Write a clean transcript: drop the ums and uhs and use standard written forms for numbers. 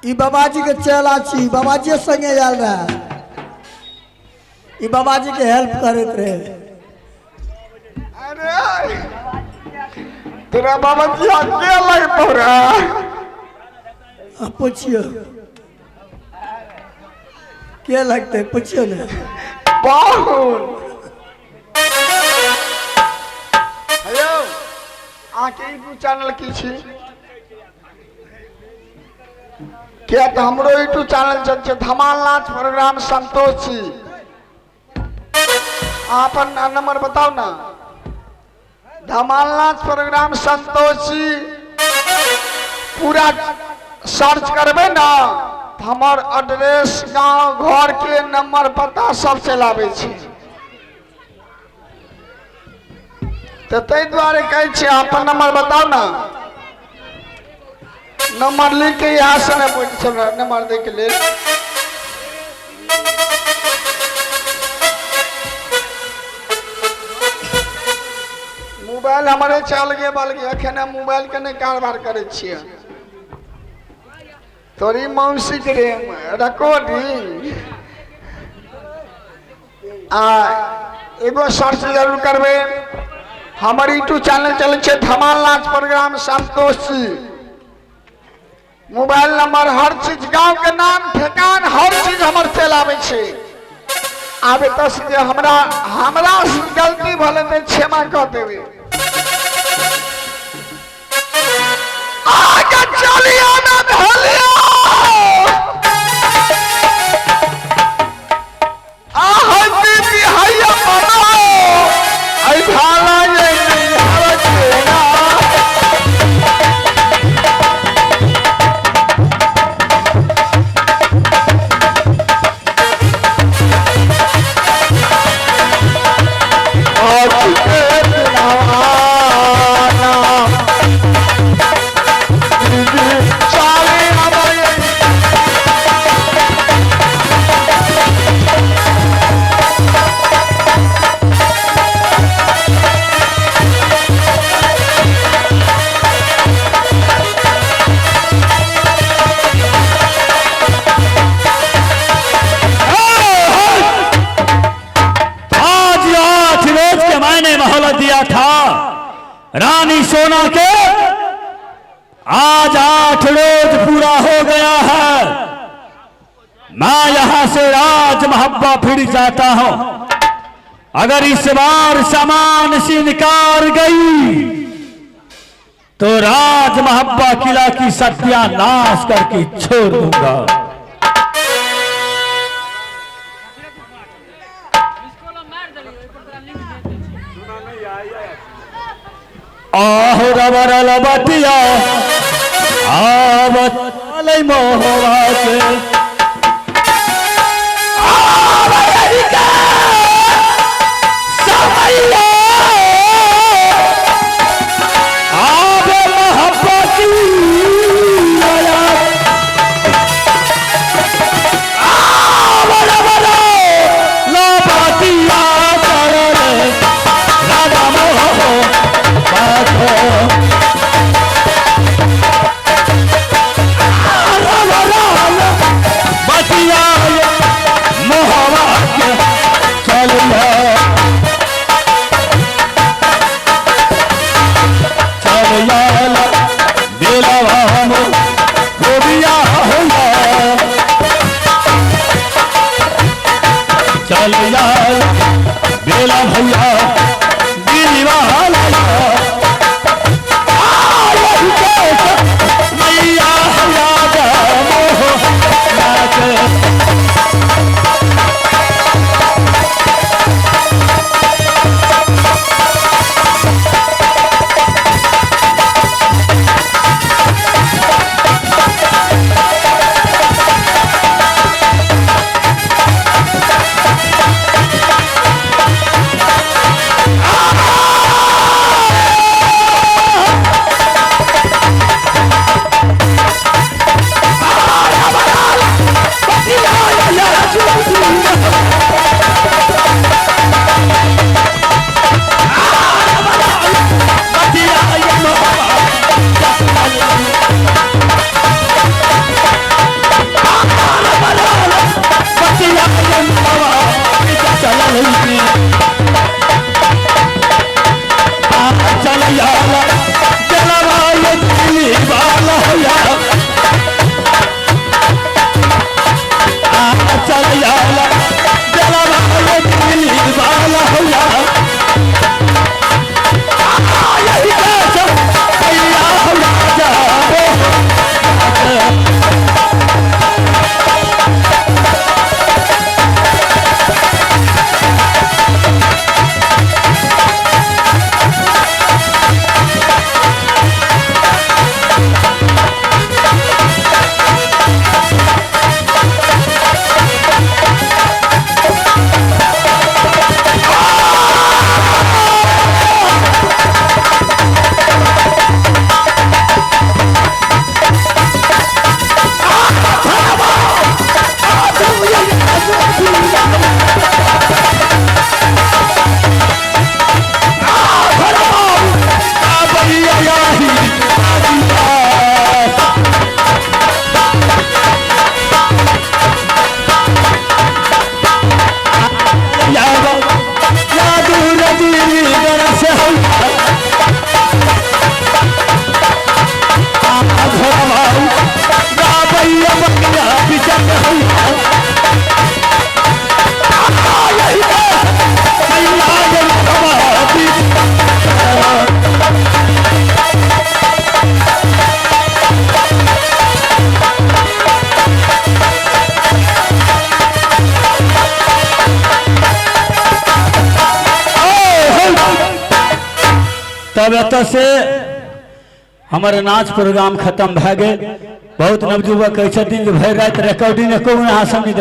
ई बाबाजी के चेला छी, बाबाजी संगे आयल रहे, ई बाबाजी के हेल्प करैत रहे। अरे तोरा बाबाजी के लगतौ रे? आ पुछियो के लगते, पुछियो ने। पाहुन हेलो, अहाँके यूट्यूब चैनल की छी? किया तऽ हमरो यूट्यूब चैनल चल छै धमाल नाच प्रोग्राम संतोष छी। अहाँ अपन नंबर बताउ ना। धमाल नाच प्रोग्राम संतोष छी पूरा सर्च करबै ना तऽ हमर एड्रेस, गाँव घर के नंबर, पता सब चलि आबै छै। तऽ ताहि दुआरे कहै छियै, अपन नंबर बताउ ना। नंबर लिख के यहाँ से नहि पूछ नंबर दै के लेल। मोबाइल हमरे चल गे बल गे, एखन हम मोबाइल के नहि कारबार करै छियै। तोरी मौसी के रे रिकॉर्डिंग आ एगो सर्च जरूर करबै। हमर यूट्यूब चैनल चलै छै धमाल नाच programme Santosh ji. Mobile number, हर चीज, गांव के नाम, ठेकान, हर चीज हमर चलि आबै छै। आब एतऽ से जे हमरा हमरा से गलती भले तऽ क्षमा कऽ देबै। आगे चलियो ना भेलियो आहा दीदी हैया बनाओ ऐ भाला ये निहार केना। आज के दिनवाना दीदी चाली हमारे। आज 8 रोज के मैंने मोहलत दिया था रानी सोना के, आज 8 रोज पूरा हो गया है। मैं यहां से राज मोहब्बा फिर जाता हूं। अगर इस बार सामान से निकाल गई तो राज मोहब्बा किला की सत्यानाश करके छोड़ दूंगा। आहो रबर बटिया आवत मोहवा के समैया आवे मोहब्बत आया आवर लबतिया चढ़ राजा मोह बाखो बतिया मोहवा के चलिया चलिया दिलवा गोबिया होया चलिया बेला भैया गिरिवा मैया याद मोह नाच। तब एतऽ से हमर नाच प्रोग्राम खत्म भए गेल। बहुत नवयुवक कहै छथिन जे भरि राति रिकॉर्डिंग एको अहाँ सब नहि।